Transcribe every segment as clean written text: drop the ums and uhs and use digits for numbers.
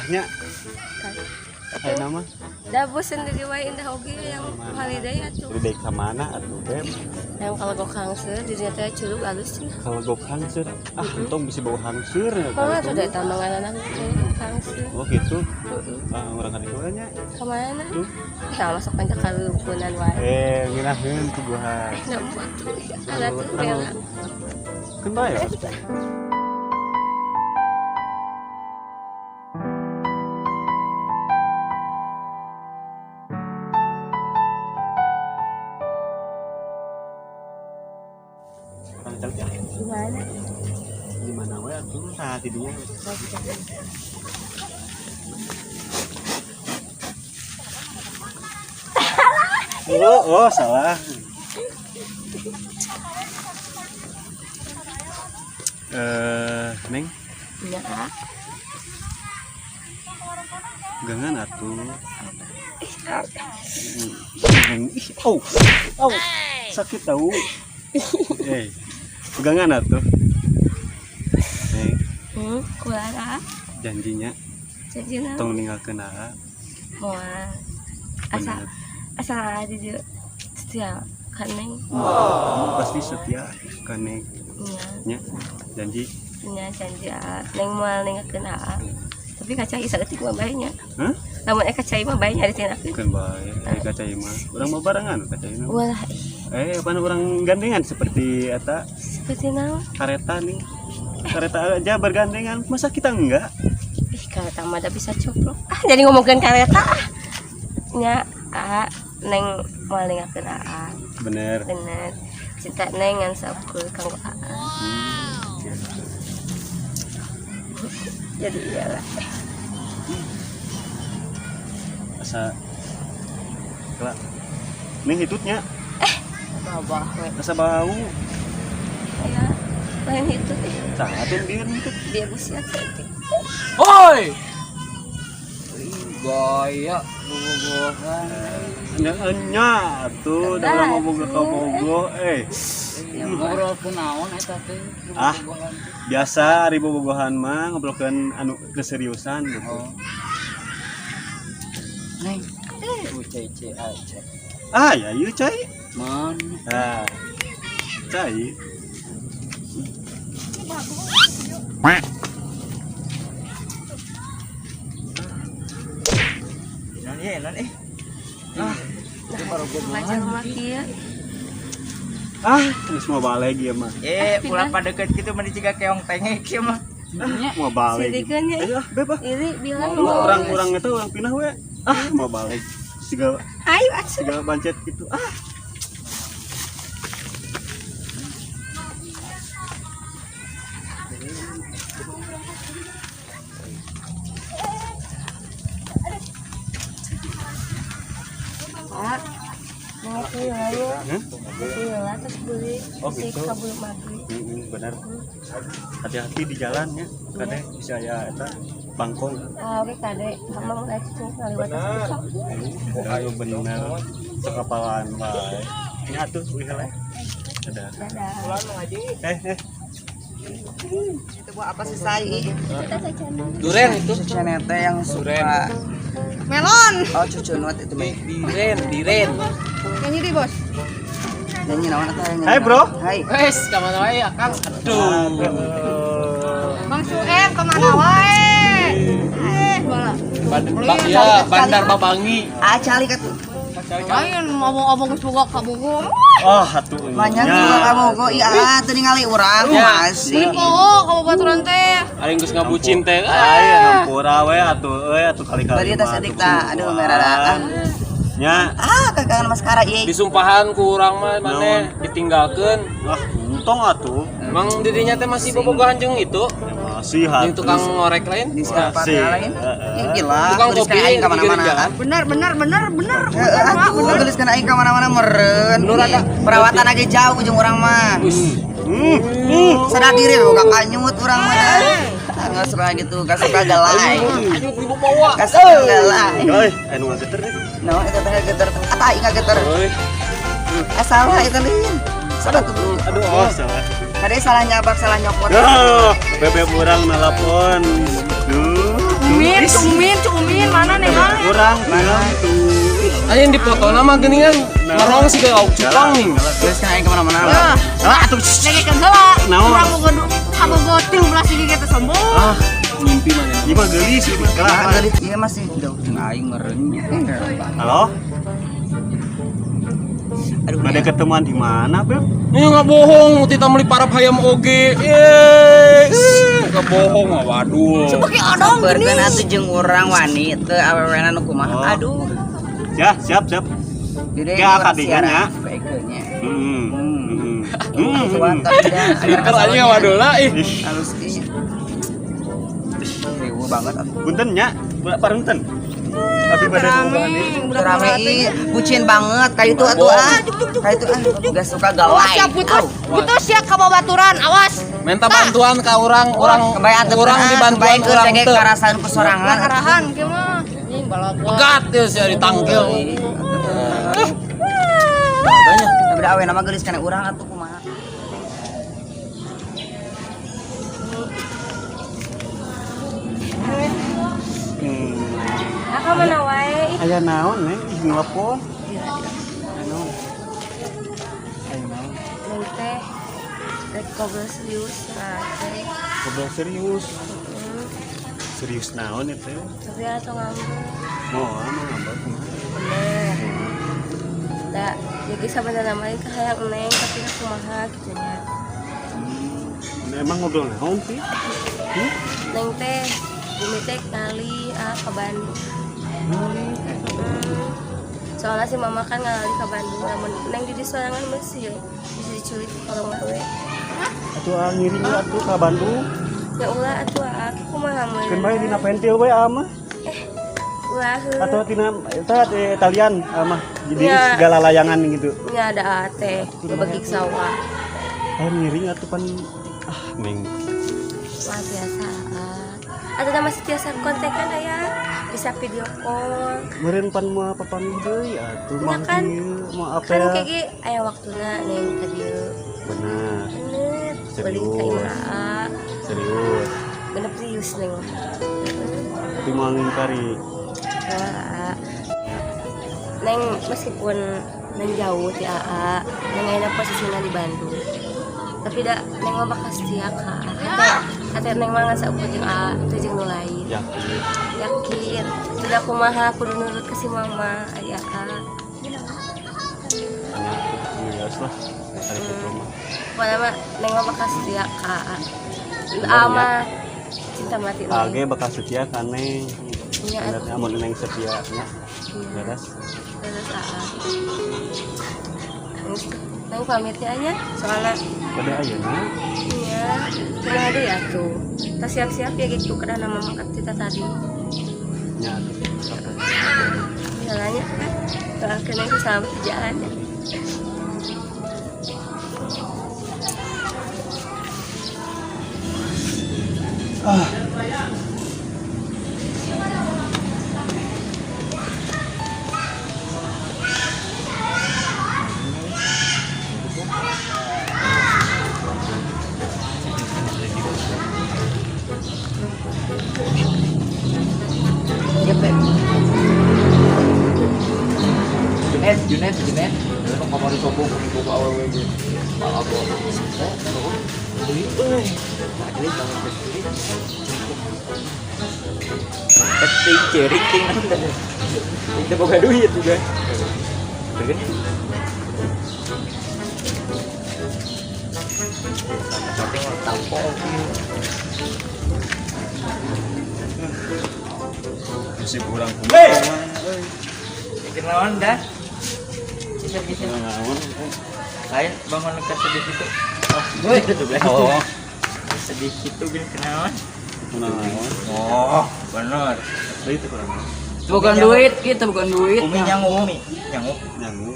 Nya. Ayeuna mah Da bosen di wae, indah oge yang holiday atuh. Holiday ka mana atuh, Beb? Yang kalau gok hangseur di dinya teh curug alus cenah. Kalau gok hangseur, ah, entong bisa bau hangseur ya. Mama tuh da tamangan anak hangseur. Oh gitu. Heeh. Ah, urang ka ditu nya. Ka mana? Tuh. Ya masuk panjang kalungkunan wae. Eh, ngeunaheun puguhan. Nah, tuh ada tuh rela. Keun bae. Urang calik ya. Gimana? Di mana we atuh? Tah di dinya. Oh, oh, salah. Eh, Neng, Iya, Kak. gangan atuh. Neng, ih, oh, oh, sakit tahu. Eh, pegangan atuh. Neng, Kulara, janjinya janji naon? Tong ninggalkeun Aa. Moal. Asa Bener. Asal ada di setia ka Neng. Kamu pasti setia ka Neng. Nya, Nya, janji. Nya janji aa. Neng moal ninggalkeun aa. Tapi kaca isa leutik mah bae nya. Hah? Lamun aya kacai mah bae nya ditinakeun. Bukan bae, eh kacai mah. Urang mau barengan kacai mah. Walah, ih, Eh, apa orang gandengan seperti eta seperti naon? Kereta nih. Kereta aja bergandengan, masa kita enggak? Ih, kareta mah da bisa coplok. Ah, jadi ngomongkeun kareta ah. Nya, aa, Neng moal ninggalkeun aa. Bener. Bener. Cinta Neng ngan saukur kanggo aa. Gitu. Jadi iyalah. Asa Kela. Nih hitutnya, Babah we. Asa bau. Ya, lain itu teh. Saatun bieu hitut. Dia busiat saeutik. Oi! Ih, gaya bobogohan. Nya nya atuh, da urang mau boga ka bogo eh. Ngobrol ku naon eta teh? Ah. Bobogohan teh. Biasa ari bobogohan mah ngobrolkeun anu keseriusan gitu. Oh. Neng, cai aja. Ah, ya ieu cai. Mana? Ah. Cai. Non ye, non eh. Ah, itu baru Baca bobogohan. rumah kieu. Ah, geus mau balik ieu mah. Eh, ulah pada deket gitu mah dicegah keong tengek ieu mah. Ah, mau balik. Sidikeun nya. Ayo ah, beb ah. Ini bilang Lu mau. orang-orang itu orang pindah we. Ah, mau balik. Siga Ayo atuh. Siga bancet gitu. Ah. Pak. Mau heula ya. Hah? Heula terus beli Oh, si gitu. kabul maghrib. Benar. Hati-hati di jalan ya. Kadang bisa ya eta bangkong. Ah, oke kade. Kamu mau cicing ngaliwat atuh. Aduh, bener. Sekapalan wae. Ini atuh uih heula. Dadah. Dadah. Eh, eh. Itu buah apa sih sai? Duren itu. Cucu teh yang suka Melon. Oh, cucu nuat itu mah. Diren, diren. Nyanyi deh, Bos. Nyanyi naon eta nyanyi. Hai, bro. Hai. Wes, ka mana wae Akang? Aduh. Bang Sueb kemana wae? Eh, bola. Ya, Bandar Babangi. Ah, cali ka tuh. Lain ngomong-ngomong geus boga ka Bogor. Oh, atuh. Banyak juga kamu kok iya teu ningali urang masih. Oh, kamu baturan teh. Aing geus ngabucin teh. Ay, hampura we atuh euy atuh kali-kali. Bari tas mah, edik atuh tah. Aduh, merah ah. Nya, Ah, kakangan maskara ieu. Disumpahan ku urang mah maneh ditinggalkeun. wah untung atuh. Emang dirinya teh masih bobogohan jeung itu? Ya, masih Jeung atuh. tukang ngorek lain? Di siapa Masih. lain? Heeh. Ya gila, Tukang geulis kopi kana aing di ka pinggir mana-mana jalan. kan. Benar, benar, benar, benar. Heeh, Benar, Pak, atuh benar. geulis kana aing ka mana-mana meureun. Bener ada. Perawatan lagi jauh jeung urang mah. Sadar diri boga kanyut urang mah. Nggak suka gitu, gak suka galai. Aduh, ibu bawa. Gak suka galai. Euy, anu ngageter deh. No, itu teh geter. Atah aing ngageter. Euy, Eh salah itu lin. Salah tuh. Aduh, oh salah. Tadi salah nyabak, salah nyopot. Duh, bebek urang nelpon. Duh. Cumin, cumin, cumin mana nih kali? Kurang bilang tuh. Ayo di foto nama geuningan ngarong sih ke auk cupang nih. Geus kan aing kemana-mana. Ah, Ah, atuh. dengekeun heula. Naon? Urang boga kabogo 13 gigi teh sombong. Ah, mimpi mana? Ieu mah geulis ieu mah. Nah, Kalah. geulis ieu masih jauh jeung aing meureun. Halo? Aduh, Ada ketemuan di mana, Beb? Ini nggak bohong, tita meuli parab hayam oge. Yeay, nggak bohong, ah, waduh. Pakai odong Sampeurkeun gini. atuh jeung urang wani teu awewena nu kumaha. Oh. Aduh. Ya, siap, siap. Jadi Ya, urang kadinya, siaran ya. baikeun nya. Heeh. Hmm. Heeh. Tuan tapi dah. Pinter aja waduh lah, ih. Halus ih. Riweuh banget atuh. Punten nya, parenten. Tapi pada Rame, budak Rame murah teh. ih, bucin banget kayak itu atuh ah. Kayak itu ah, gak suka Awas galai. ya putus, putus ya kababaturan, awas. Minta bantuan ke orang, orang, Kebayang atuh orang dibantuan kebayangkeun orang cengek teu. karasaan ku sorangan. Arahan kieu mah. Anjing balaga. Pegat ya sih ditangkil. Banyak. Tapi da awena mah geulis kana urang atuh kumaha. Ah, ka mana wae? Ih, Aya naon, Neng? Ih, nelpon. Aya naon? Aya naon? Neng teh rek ngobrol serius nah teh. Ngobrol serius. Serius naon itu? Tapi atau ngambek. Mau mau ngambek kumaha? Bener. Da, jadi sabenerna mah ka hayang neng tapi ka kumaha gitu nya. Nah, emang ngobrol naon sih? Neng teh bumi teh kali ah ke Bandung. Soalnya si mama kan ngalali ke Bandung, namun neng di sorangan masih bisa diculik kalau nggak we. Atuh ah ngiring atuh ka Bandung. Ya ulah atuh ah, aku kumaha mah. Keun bae dina pentil we ah mah. Ulah heuh. Atau tina eta di talian ah mah. Jadi Ya. segala layangan gitu. Nya ada teh bebegik sawah. Eh ngiring atuh pan ah neng. Wah biasa ah. Atau masih tiasa kontekan aya bisa video call. Meureun pan moal papanggih deui atuh Ya mah kan? ieu moal apa Kan ya? kayak ge aya waktuna neng ka dieu. Bener, Bener. Balik ka Serius. imah aa. serius. Genep serius neng. Tapi moal ngingkari. Wah, aa. Neng meskipun neng jauh ti aa, neng ayeuna posisinya di Bandung. Tapi da neng mah bakal setia ka aa. Hate hate neng mah ngan saukur jeung aa, teu jeung nu lain. Yakin. Yakin. Sudah kumaha kudu nurut ke si mama, ari aa. Geus lah. Ari kitu mah. Pokoknya mah neng mah bakal setia ka aa. Aa mah cinta mati neng. Age bakal setia ka neng. Iya, Bener amun neng setia nya. Beres. Terus aa. Neng pamitnya nya soalnya Pada ayeuna iya, kumaha deui atuh. Kita siap-siap ya gitu kena nama makan kita tadi. nya atuh. Jalannya kan doakeun neng selamat di jalan ya. Junet, Junet, Junet. Lu kamari sombong kuning boga awewe ge. Malah gua. Deui euy. Nah, deui bangun deui. Keting cerik ting naon teh. Itu boga duit juga. Bener. Tampo. Nasib urang Hei. Kenalan dah. Bisa bisa. Lain bangun ke sedih itu. Oh. Sedih itu gini kenalan. Kunaon? Oh, bener. Deui teh kurang. Bukan duit kita bukan duit. Umi nyangu umi, nyangu. Nyangu.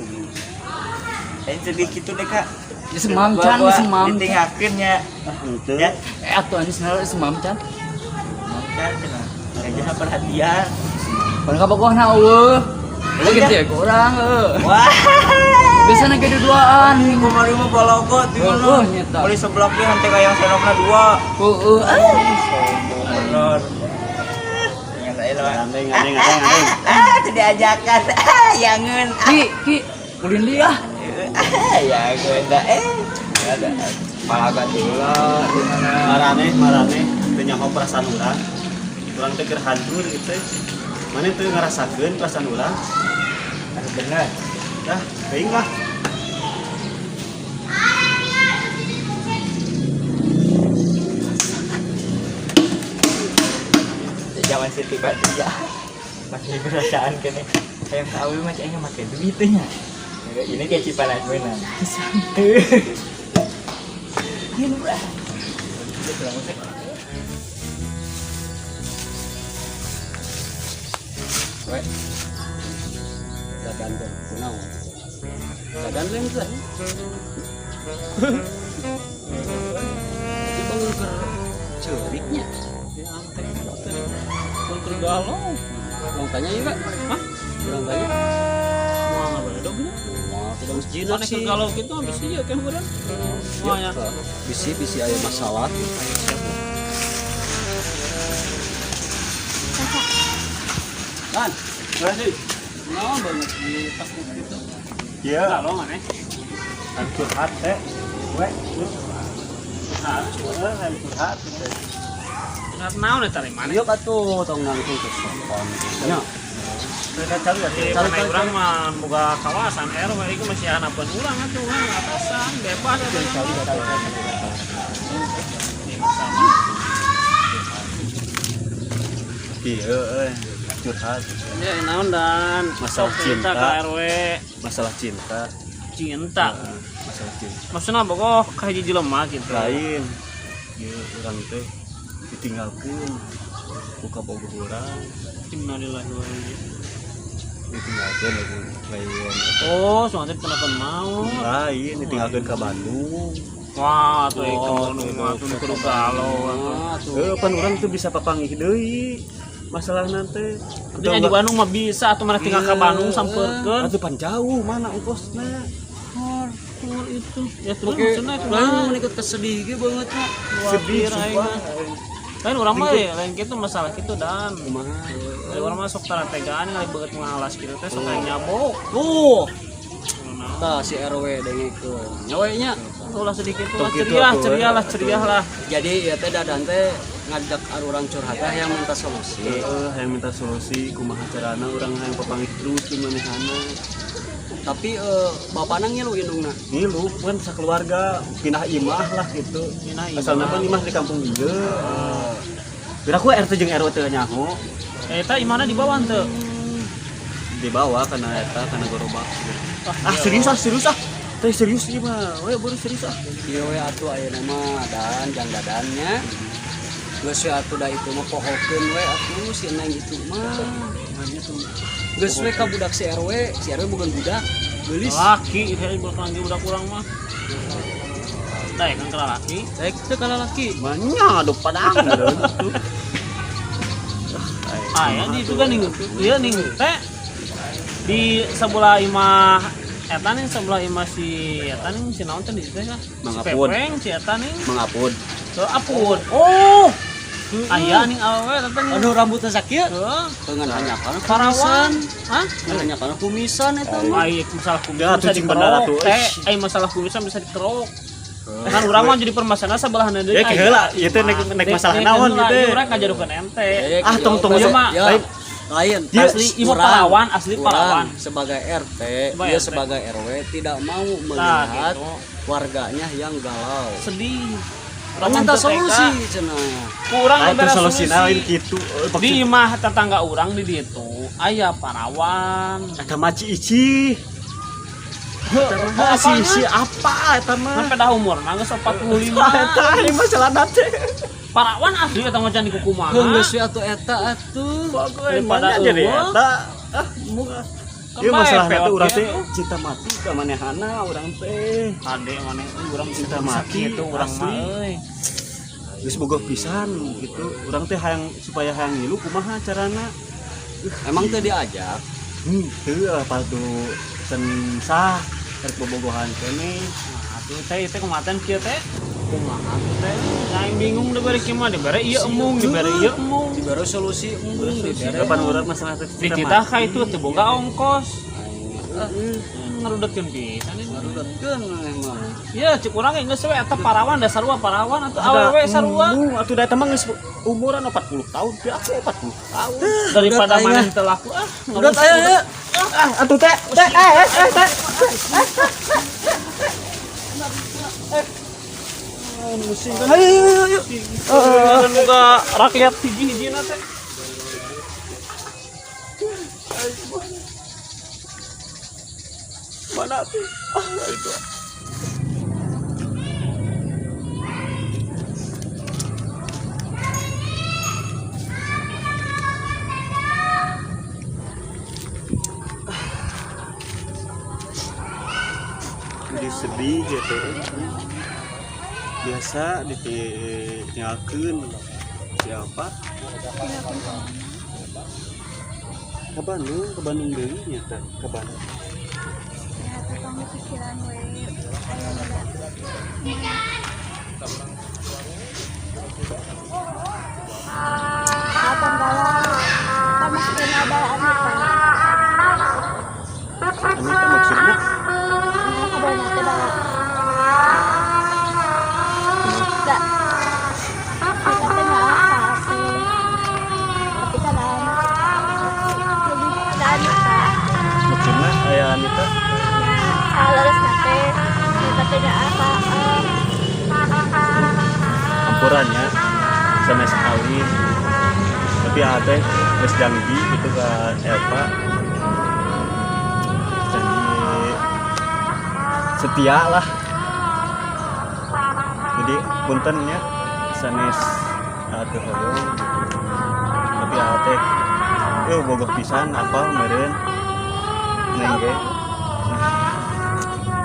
Lain sedih gitu deh kak. Semam can, semam. Ditinggalkeun nya. Ah henteu. Ya. Eh atuh anjing sebenarnya semam can. Kan cenah. Gajah perhatian. Pan kabogohna eueuh. Lagi teh ke urang heuh. Wah. Biasana ge duaan. Kumari mah balogo tuh Heuh, nyeta. Beli seblak ge hante kayang senokna dua. Heueuh. Sombong bener. Gandeng, gandeng, gandeng, gandeng. Ah, teu diajakan. Ah, yangeun. Ki, ki, ulin dia. Ah, yangeun da eh. Ada malaga heula di mana. Marane, marane teu nyaho perasaan urang. Urang teh keur hancur gitu. Maneh teu ngarasakeun perasaan urang. Bener. Dah, teuing lah. Zaman Siti Badriah masih perasaan kene hayang ka awewe mah aing make duit teh nya. Ini kayak Cipanas beunang. Ini bro. We. Dadan teh kunaon? Dadan lain teh. Di bangun keur ceuriknya. Ya antek keur galau. Urang tanya ieu, Kak. Hah? Urang tanya. Moal ngabaledog nya. Moal tidak masjid Mana keur galau kitu habis ieu kan urang. Moal nya. Bisi bisi aya masalah. Kan, Berarti naon banget di takut gitu. Iya. Galau maneh. Hayang curhat teh. We, curhat. Heeh, hayang curhat teh. Curhat naon eta teh maneh? Yuk atuh tong nangtung ke sokon. Nya. Di mana urang mah boga kawasan RW ieu masih hanapeun urang atuh urang atasan bebas atuh. Sama. Iya, euy, curhat. Ya naon dan Masalah Sok cerita cinta. ke RW Masalah cinta. Cinta. Masalah cinta. Maksudnya bogoh ka hiji jelema gitu. Lain. Ieu urang teh ditinggalkeun ku kabogoh urang. Innalillahi wa inna ilaihi. Ditinggalkeun lain lain. Oh, soalnya penonton mau. Lain ditinggalkeun ka Bandung. Wah, tuh itu nu mah tuh kudu galau atuh. Heuh, pan urang tuh bisa papanggih deui. Masalah nanti. Artinya di Bandung mah bisa atuh mana tinggal ke Bandung sampeurkeun. Atuh pan jauh mana ongkosna. Hardcore itu. Ya terus Oke, maksudnya itu urang ikut kesedih ge banget nya. Sedih sumpah. Lain urang mah ya, lain gitu masalah gitu dan. Kumaha? Dari urang mah sok tarategaan kali beget ngalas gitu teh sok kayak nyabok. Tuh, Nah, tah si RW dengekeun. Nya we nya. ulah sedikit Tong lah gitu ceriah, atuh, ceriah lah, atuh. ceriah lah. Jadi ya teh dadan teh ngajak arurang curhat teh yang minta solusi. Heeh, hayang minta solusi kumaha carana urang hayang papanggih terus di manehana. Tapi bapana ngilu indungna. Ngilu kan sakeluarga pindah imah lah gitu. Pindah imah. Asalna pan imah di kampung ieu. Piraku RT jeung RW teu nyaho. Eta imahna di bawah teu. Dibawa karena eta karena gerobak. Ah serius ah, serius ah. Teh serius ieu mah. We baru serius ah. Ieu we atuh ayeuna mah dan jang dadannya. Geus we atuh da itu mah pohokeun we atuh si Neng itu mah. Geus we ka budak si RW, si RW bukan budak. Geulis. Laki, itu budak lagi budak urang mah. Tah kan ke laki. Saya teu ka lalaki. Banyak aduh padang. Ah ya di itu kan nih, iya nih teh di sebelah imah eta nih, sebelah imah si eta nih, si naon teh di situ ya? Mang Si Apun. Pepeng, si eta nih. Mengapun. Ke Apun. Oh. Aya nih awewe eta nih. Aduh rambutna sakieu. Heuh. Pengen hanyakan Parawan. Hah? Ngan hanyakan kumisan eta mah. Ai masalah kumis Ya, bisa tuh, cing bener dikerok. atuh. Teh, ai masalah kumis bisa dikerok. Kan urang mah jadi permasalahan sebelahna deui. Ya, keheula, ieu teh nek masalah naon gitu teh. Urang ngajarukeun ente. Ah, tong-tong Ieu mah ya. Lain. Lain. Asli, ieu mah Urang- pahlawan, asli urang pahlawan. Sebagai RT, Sebagai dia RT. sebagai RW tidak mau melihat gitu. warganya yang galau. Sedih. Urang minta solusi cenah. Kurang Lain beres solusi solusi. lain gitu. Di imah tetangga urang di ditu aya parawan. Eta mah Cici. Eta mah si si apa eta mah? Sampai dah umurna geus 45. Eta ini masalah teh. Parawan asli eta mah can dikukumaha. Heuh geus we atuh eta atuh. Daripada jadi eueuh. eta. Ah, muka. Kan Ieu masalah bae, teh urang teh pewak cinta mati ka manehana urang teh. Kade maneh euy urang Cinta bisa mati, kitu urang mah asli. euy. Geus bogoh pisan gitu. Urang teh hayang supaya hayang ngilu kumaha carana? Emang teu diajak? Teu lah padu sen sah rek bobogohan keneh. Nah, atuh teh teh kumaten kieu teh. Kumaha tuh teh? Aing bingung dibere kieu mah dibere ieu embung, dibere ieu embung. Dibere solusi embung dibere. Kapan urang masalah teh Di kita ka itu teu boga ongkos. Ngarudetkeun pisan ini. Ngarudetkeun maneh mah. Ya cek urang ge geus we eta parawan da sarua parawan atuh awewe sarua. Atuh da eta mah geus umuran 40 tahun, ya aku 40 tahun. Daripada maneh teu laku ah. Udah ayo ayo. Ah, atuh teh teh eh eh eh teh. Musing kan. Ayo ayo ayo. Kan boga rakyat hiji-hijina teh. Mana tuh? Ah, itu. Jadi sedih gitu. Biasa ditinggalkeun siapa? Ke Bandung deui nya teh, ke Bandung. Ya, tukang pikiran we. Aya nu Kapan galau? Kan masih kena ada Anita. Anita maksudnya? Nah, kabarna teh da. Da. Kita teh nggak apa tapi kan lebih da Anita. Maksudnya aya Anita? Leres nate, Anita teh nggak apa. Ampurannya sama sekali. Tapi ate geus janji gitu ke Elva. Janji setia lah. Jadi punten nya sanes ate hoyong gitu. Tapi ate bogoh pisan apa meureun neng ge.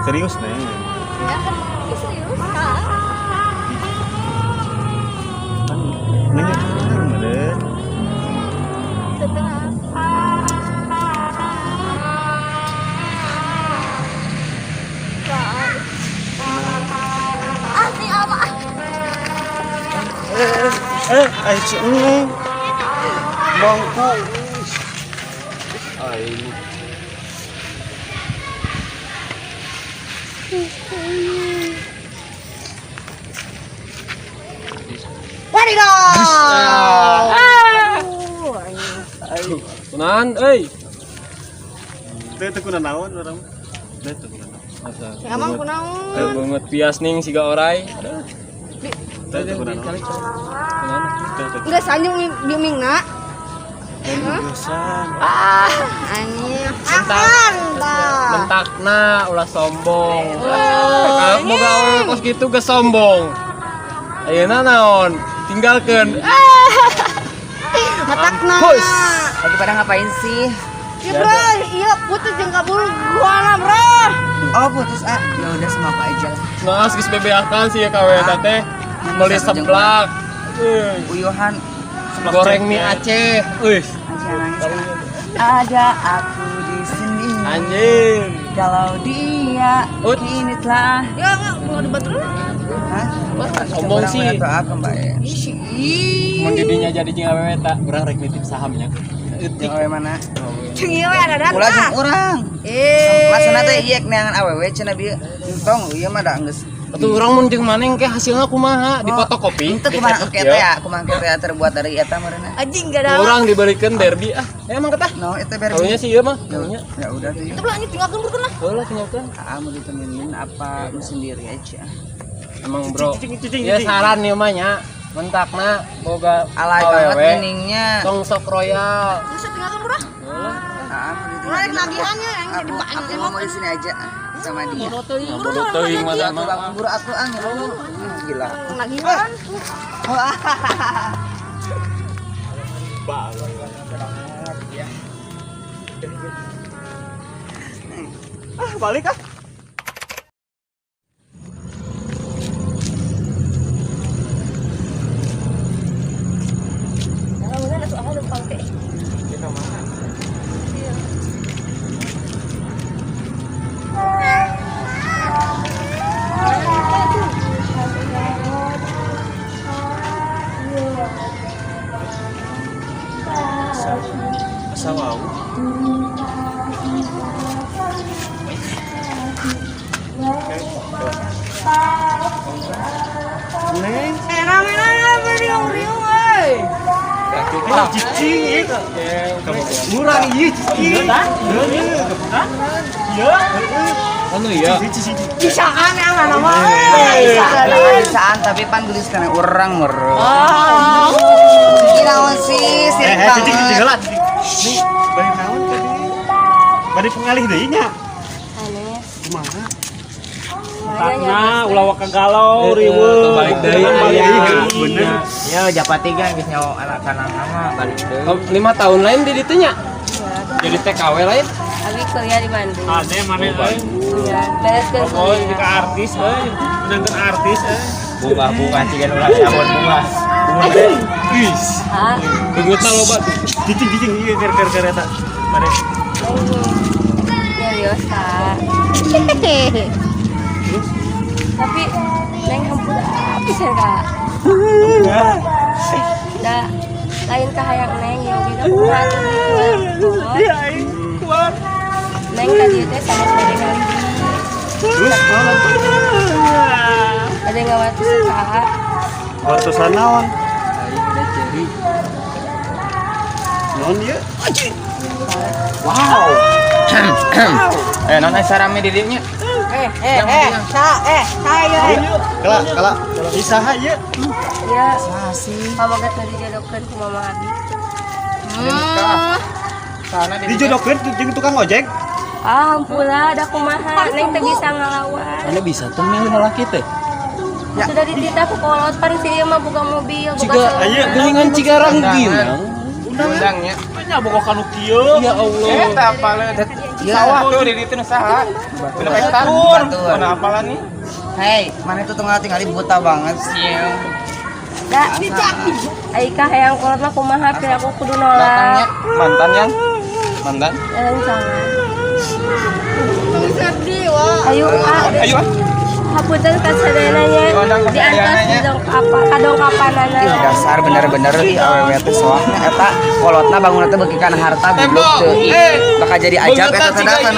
Serius neng. Ya kan serius kak. Kan neng kan meureun. Teteh. Ah, ini apa? Ayo si neng. Bangku. Aing. Wadidaw. Kunaon euy? Teh teu kuna naon urang. Teh teu kuna naon. Ya emang kunaon? Teu beungeut pias ning siga orai. Aduh. Teh teu kuna naon. Kunaon? Teh teu Enggak sanjung bimbingna. Pisan. Ah, anjing. Akan dah. Mentakna ulah sombong. Kalau boga awewe kos kitu geus sombong. Ayeuna naon? Tinggalkeun. Matakna. Mampus. Lagi pada ngapain sih? Ya bro, iya putus jeung kabur gua lah bro. Oh putus ah, ya udah sama aku aja lah. Nah, geus bebeakan sih ya kawe eta teh. Meuli seblak. Uyuhan Goreng mie Aceh. Euy. aja nangis kan. Ada aku di sini. Anjing. Kalau dia Ut. kini telah. Ya enggak mau dibantu. Hah? Sombong sih. Atau apa mbak ya? Mun didinya jadi jeung awewe eta, urang rek nitip sahamnya. Eutik. Jeung awewe mana? Jeung ieu we ada Ulah jeung urang. Eh. Maksudna teh ieu neangan awewe cenah bieu. Entong ieu mah da geus. Atuh urang mun jeung maneh engke hasilna kumaha? Di fotokopi. Itu kumaha engke teh ya, kumaha engke teh terbuat dari eta meureunna. Anjing enggak ada. Urang diberikan derby ah. Emang ketah? No, itu berbi. Kalunya sih ieu mah, kalunya. Ya udah tuh. Itu belah anjing tinggalkeun burkeun lah. Heulah tinggalkeun. Ah, mau ditemenin apa lu sendiri aja. Emang bro. Ya saran ieu mah nya. Mentakna boga Alay banget awewe. miningnya. Tong sok royal. Geus tinggalkeun bro. Heulah. Ah, mau Urang ditinggalin. nagihannya yang Aku, jadi aku mau di sini aja sama dia. Nah, bodoh teuing mah Aku mah. bangun buru aku ah ngeluh. Gila. Nagihan. Ah, balik ah. Nah, udah atuh ah lumpang teh. Neng. Rame-rame riung-riung euy. Cicing ieu. Murah ieu cicing. Hah? Iya. Anu iya. Bisaan yang mana mah. Bisaan tapi pan gelis kana urang meureun. Ih, naon sih, sirik Cicing cicing banget. heula. Nih, bari naon tadi? Bari pengalih deui nya. Sanes. Kumaha? Takna ulah waka galau riweuh. Balik deui. Balik Iya, deui. bener. Ya japati kan geus nyawa anak kanan sama balik deui. 5 tahun lain di ditu nya. Jadi TKW lain. Abi kuliah di Bandung. Ade mana euy? Iya, bereskeun Pokoknya kuliah. jika artis euy, menangkeun artis euy. Bunga-bunga cigan ulah sabun bunga. Wis. Ah, Beungeutna loba tuh. Cicing cicing ieu ker-ker eta. Bari nyarios Kak. Tapi Neng hampura pisan Kak. Da lain kahayang Neng ya oge da kumaha atuh gitu. Iya, aing keluar. Neng tadi teh sama bade ngalih. Terus naon? Bade ngawartos Kak. Wartosan naon? Aing udah ceri. Naon ieu? Wow. Non asa rame di dieu nya. Sa saya. Kala, kala. Isaha ieu? Ya, pamogat nu dijodohkeun ku mama abi. Dijodohkeun jeung tukang ojek. Ah, hampura da kumaha Neng teu bisa ngalawan. Mana bisa tuh milih lalaki teh? Sudah dititah ku kolot pan si ieu mah boga mobil, boga Ciga Ayo. geuningan Cigarang ginang. Undangnya. Nya boga kanu kieu. Ya Allah. Eta apaleun. Sawah tuh di ditu nu saha? Bener hektar. Mana apalan nih? Hei, mana itu tunggal tinggali buta banget sih. Da, ai kahayang kolot mah kumaha pira aku kudu Datangnya nolak. mantan yang mantan. Rencangan. Sedih wah. Ayo, ah. Ayo ah. Hapunten ka sadayana nya. Diundang ka Di atas sadayananya. didongkapa kadongkapanana. Ih, dasar bener-bener ih awewe teh soahna eta kolotna bangunna teh beuki kana harta goblok teu. Ih, bakal jadi ajab eta teh da kan.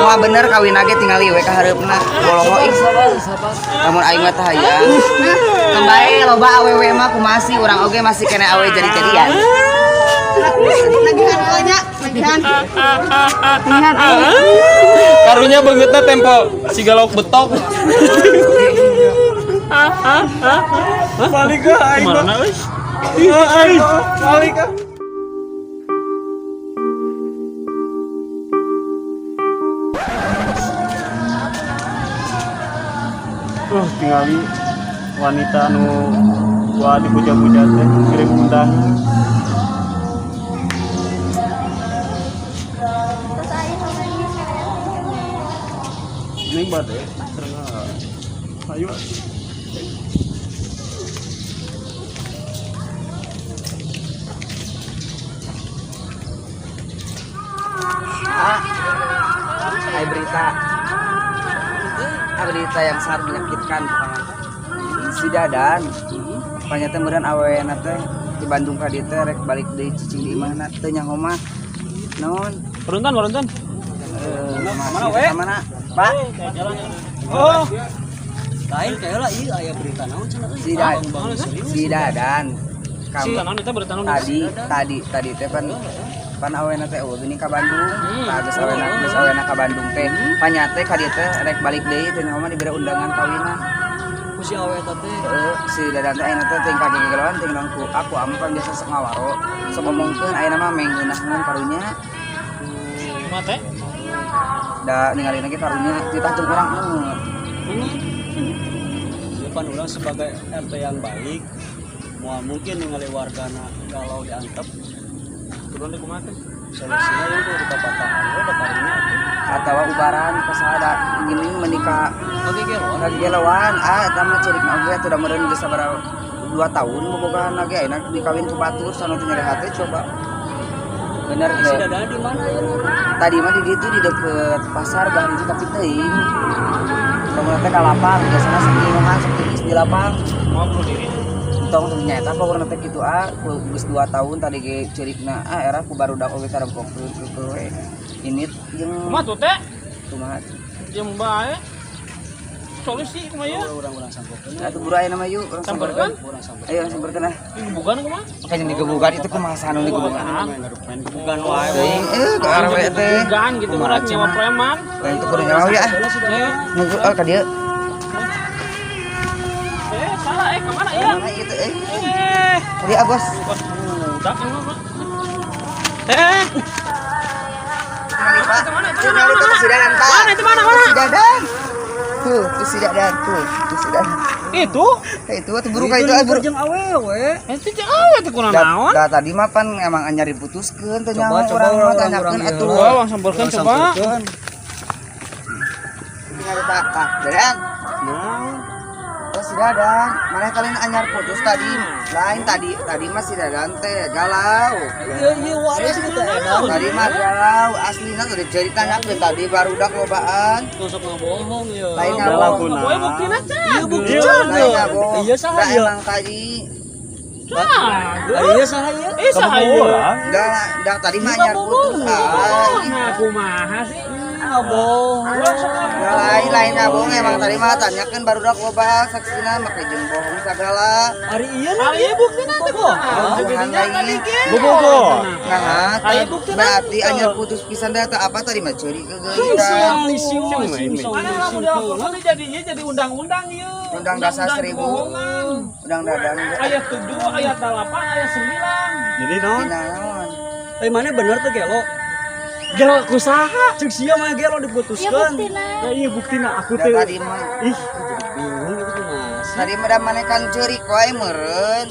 Wah bener kawin ge tingali we ka hareupna bolongo ih. Lamun aing mah teh hayang. Kembae loba awewe mah kumaha sih urang oge masih kena awe jadi-jadian. Nagihan heula nya, nagihan. Nagihan aing. Karunya beungeutna tempo siga lauk betok. Balik ke aing. Kumaha euy? Aing. Balik ah. Tingali wanita nu wah dipuja-puja teh kirim undangan. Terus aing sama ini Ini bade serang. Ayo. Hai berita. Ah, berita yang sangat menyakitkan pokoknya. Si Dadan, ternyata meureun awewena teh di Bandung ka dieu teh rek balik deui cicing di imahna teu nyaho mah. Naon? Peruntan, peruntan. Mana we? Mana? Pak, Oh, Lain kayak lah ieu aya berita naon cenah euy. si Dadan. Bang serius. Si Dadan. si Kamu naon eta berita naon? tadi tadi tadi teh pan pan awena teh eueuh geuning ka Bandung. Tah geus awena ka Bandung teh. Panyate ka dieu teh rek balik deui teu nyaho mah dibere undangan kawinan. Ku si awe eta teh. Heeh, si Dadan teh ayeuna teh teuing kagegeloan teuing naon ku aku ame pan biasa sok ngawaro sok ngomongkeun ayeuna mah menggeunahkeun karunya Kumaha teh? da ningali lagi karunya titah jeung urang eueuh. Ya pan urang sebagai RT yang baik moal mungkin ningali wargana kalau diantep Turun teh kumaha teh? solusinya yang kudu dipapatahan we da karunya atuh. Atawa ubaran kasada gini menikah Kagegeloan. kagegeloan ah eta mah cirikna oge atuh da meureun geus sabaraha 2 tahun bobogahan lagi ayeuna dikawin ku batur sanu teu nyeri hate coba bener Si teh Dadan di mana ayeuna? Tadi mah di ditu di deket pasar belah ditu tapi teuing bangun teh ka lapang biasana sok nginuman sok tiis di lapang. Mau bunuh diri. Tong teu nyaeta powerna teh kitu ah ku geus 2 tahun tadi ge cirikna ah era ku barudak oge tarempokeun kitu we ini jeung Kumaha tuh teh? kumaha Jeung bae. Solusi kumaha ieu? Urang-urang samperkeun. Atuh buru aya nama yuk, urang samperkeun. Urang samperkeun. Ayo urang samperkeun ah. Gebugan kumaha? Makanya digebukan itu kumaha sanu digebukan. Main gebugan wae. Teuing eh ke arah we teh. Gebugan gitu urang nyewa preman. Lain tuh kudu nyawa ya. Eh, Nunggu oh ka dieu. eh salah eh kemana ya? Nah, itu eh. Eh, Ka dieu ah, Bos. kos budak emang Pak. Eh, Tinggal Pak. Tinggal itu si Dadan, Pak. Mana itu, mana, mana? Si Dadan. Tuh, tuh si Dadan, tuh, tuh si Dadan. itu Eh, itu tuh buru ka itu ah, buru. Jeung awewe. itu jauh itu kurang Da, naon? da tadi mah pan emang anyar diputuskeun teh Coba, nyaho coba urang mah urang, tanyakeun urang, atuh. Coba urang samperkeun coba. Samperkeun. Tinggal Pak, Pak. Dadan. Oh si Dadan, mana kalian anyar putus tadi? Lain tadi, tadi mah si Dadan teh galau. Iya iya wae sih teh edan. Tadi mah galau, aslina tuh diceritakan tadi barudak lobaan. Tusuk ngabohong ya. Lain Galau ngabohong. kuna. Poe buktina cah. Iya bukti Lain ngabohong. Iya saha Da ieu? emang tadi. Iya saha ieu? Eh saha ieu? Da, da tadi mah anyar putus. Ah, Nah, kumaha sih? Ngabohong. Da lain lain ngabohong emang tadi mah tanyakeun barudak loba saksina make jeung bohong sagala. Ari ieu Ari ieu buktina teh kumaha? Bohongan lain. Bobogo. Nah, Ayo buktina berarti tuh. anyar putus pisan da atau apa tadi mah curi kegeuritan. Mana lamun dilaporkan jadinya jadi undang-undang ieu. Undang dasar 1000. kebohongan. Undang Dadan. Ayat 7, ayat 8, ayat 9. Jadi naon? Naon? Eh mana bener tuh gelo? Gelo kusaha? Cek sia mah gelo Ya diputuskeun. buktina. Ya iya buktina aku Da teh. tadi mah Ih, Bingung itu kumaha sih? tadi mah da maneh kan ceurik wae meureun.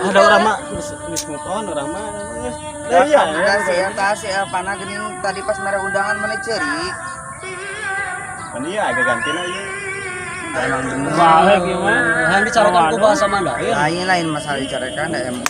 ada orang mah geus geus move on orang mah. Ya iya. Da si eta si Elvana geuning tadi pas mere undangan maneh ceurik. Kan iya agak gantina ieu. Emang bener. Balik gimana? Hayang dicarekan ku bahasa Mandarin. Lain lain masalah dicarekan da emang.